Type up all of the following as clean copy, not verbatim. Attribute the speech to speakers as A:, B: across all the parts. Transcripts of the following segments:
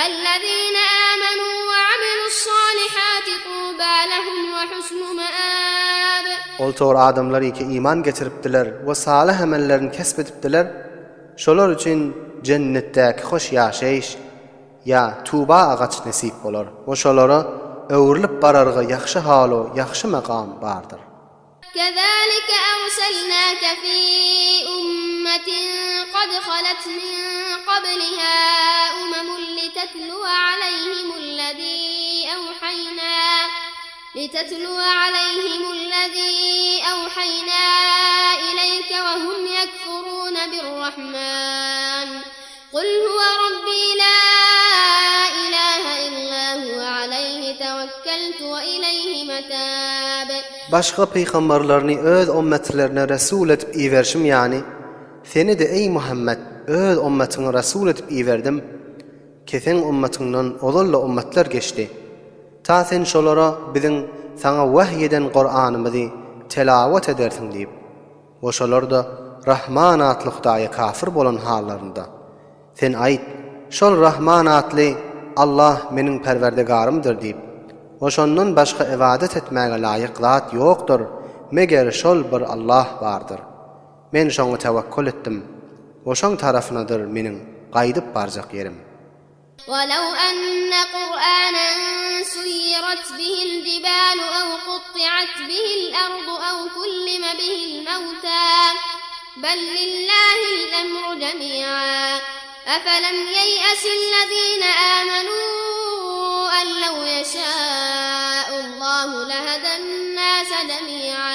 A: Ellezine amenu we amilu's-salihati tuba lehum we husnu meab.
B: Ol tor adamlar ki iman getiripdiler we salyh emellerini kesp edipdiler, şolar üçin jennetdäki hoş ýaşaýyş, ýa tuba agaç nesip bolar we şolara öwrülip bararga ýagşy halu ýagşy makam bardyr.
A: Kezalike erselnake fi ummetin kad halet min kabliha umemun litetluwe aleyhimullezî evhaynâ litetluwe aleyhimullezî evhaynâ ileyke ve hum yekfurûne birrahmân. Kul huwe Rabbi la ilahe illa huwe aleyhi tewekkeltu we ileyhi metab.
B: Başga pygamberlerini öz ommetlerine resul edip iberişim ýaly, seni-de, eý Muhammet, öz ommetiňe resul edip iberdim, ki seň ommetiňden ozal-da ommetler geçdi. Ta sen şolara biziň saňa wahy eden Kuranymyzy telawat edersiň diýip. We şolar-da Rahman atly Hudaýa kafir bolan hallarynda, Sen aýt, Şol Rahman atly Allah meniň Perwerdigarymdyr diýip, we şondan başga ybadat etmäge laýyk zat ýokdur, meger şol bir Allah bardyr. Men şoňa tewekkül etdim we şoň tarapynadyr meniň gaýdyp barjak ýerim.
A: Welew enne Kur'anen suýirat bihil jibalu ew kutti'at bihil ardu ew kullime bihil mewta bel lillahil emru jemi'a efelem yeýesillezine amenu en lew yeşâ'ullahu leheden nâse jemi'a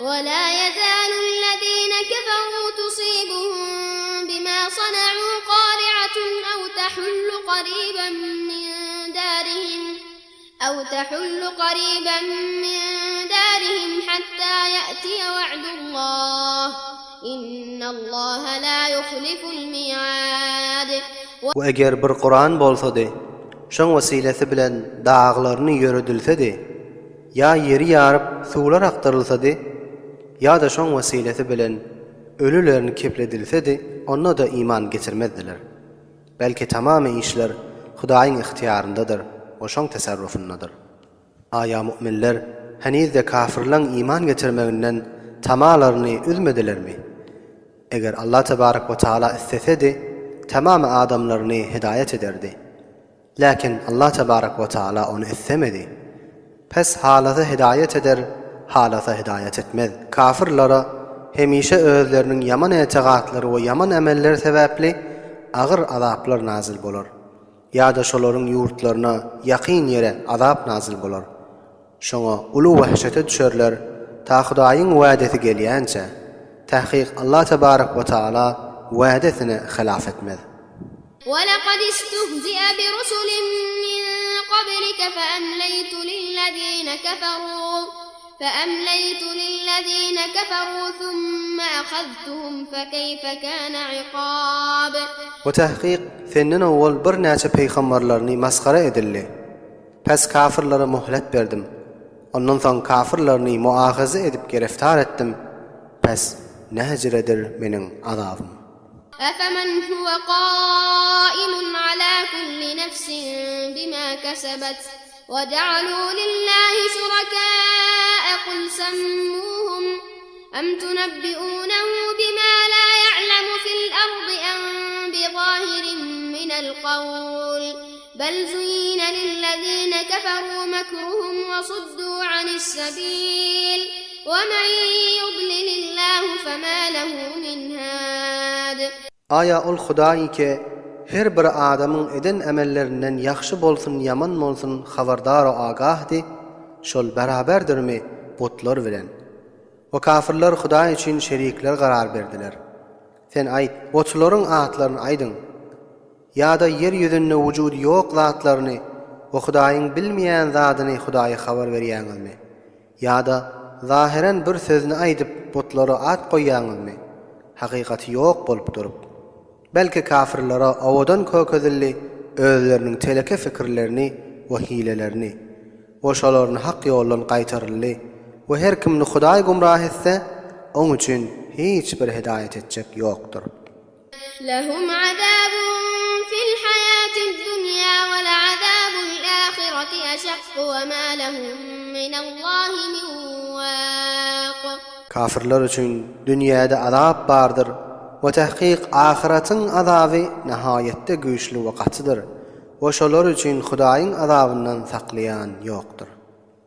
A: we lâ yezâlullezîne keferû tusîbuhum bimâ sana'û qâri'atun ew tehullu qarîben min dârihim ew tehullu qarîben min dârihim hattâ ye'tiye ve'dullâh innallâhe lâ yuhliful mi'âd.
B: We eger bir Kuran bolsady, şoň wesilesi bilen daglaryny ýöredilsedi, Ýa ýeri ýaryp suwlar akdyrylsady, ýa-da şoň wesilesi bilen ölülerini kepledilsedi, onda-da iman getirmezdiler. Belki tamamy işler Hudaýyň ygtyýaryndadyr we şoň tesarrufyndadyr. Aýa mu'minler heniz-de kafyrlaň iman getirmeginden tamalaryny üzmedilermi? Eger Allah tebarek we taala islesedi, tamamy adamlaryny hidaýat ederdi. Läkin Allah tebarek we taala ony islemedi. Pes halasa hidaýat eder, halasa hidaýat etmez. Kafyrlara hemişe özleriniň ýaman etigatlary we ýaman emelleri sebäpli agyr azaplar nazyl bolar. Ýa-da şolaryň ýurtlaryna ýakyn ýere azap nazyl bolar. Şoňa uly wehşete düşerler, ta Hudaýyň wädesi gelýänçä. Tahkyk Allah tebarek we taala wädesine hylaf etmez.
A: Welekad istuhzi'e birusulin min kablike feemleýtu lillezine keferu feemleýtu lillezine keferu summe ehaztuhum fekeýfe kâne ikâb.
B: We tahkyk senden owwal birnäçe pygamberlerini masgara edildi. Pes kafyrlara muhlet berdim. Ondan soň kafyrlaryny muahaza edip gereftar etdim. Pes näjiredir meniň azabym.
A: Efemen huwe kaimun ala kulli nefsin bima kesebet we ja'alu lillahi şuraka'a kul semmuhum em tunebbi'unehu bima la ya'lemu fil ardi em bi zahirin minel kavl bel zuyyine lillezine keferu mekruhum we suddu anis sebil we men yudlilillahu fema lehu min had.
B: Aýa ol Hudaý ki her bir adamyň eden emellerinden ýagşy bolsun ýaman bolsun habardar-u agahdy, şol beraberdirmi butlar bilen? We kafyrlar Hudaý üçin şerikler garar berdiler. Sen aýt, Butlaryň atlaryny aýdyň! Ýa-da ýer ýüzünde wujudy ýok zatlaryny we Hudaýyň bilmeýän zadyny Hudaýa habar berýäňizmi? Ýa-da zahyran bir sözüni aýdyp butlara at goýýaňyzmy? Hakykaty ýok bolup durup. Belki kafyrlara owadan kökezildi özleriniň teleke fikirlerini we hilelerini. We şolaryny hak ýoldan gaýtaryldy. We her kimni Hudaý gumrah etse, oň üçin hiç bir hidaýat etjek ýokdur.
A: Lehum azabun fil haýatid dunýa. Eşakku we ma lehum minallahi min wak.
B: Kafirler üçin dünýäde azap bardyr we tahkyk ahyratyň azaby nahaýatda güýçli we gatydyr we şolar üçin Hudaýyň azabyndan saklaýan ýokdur.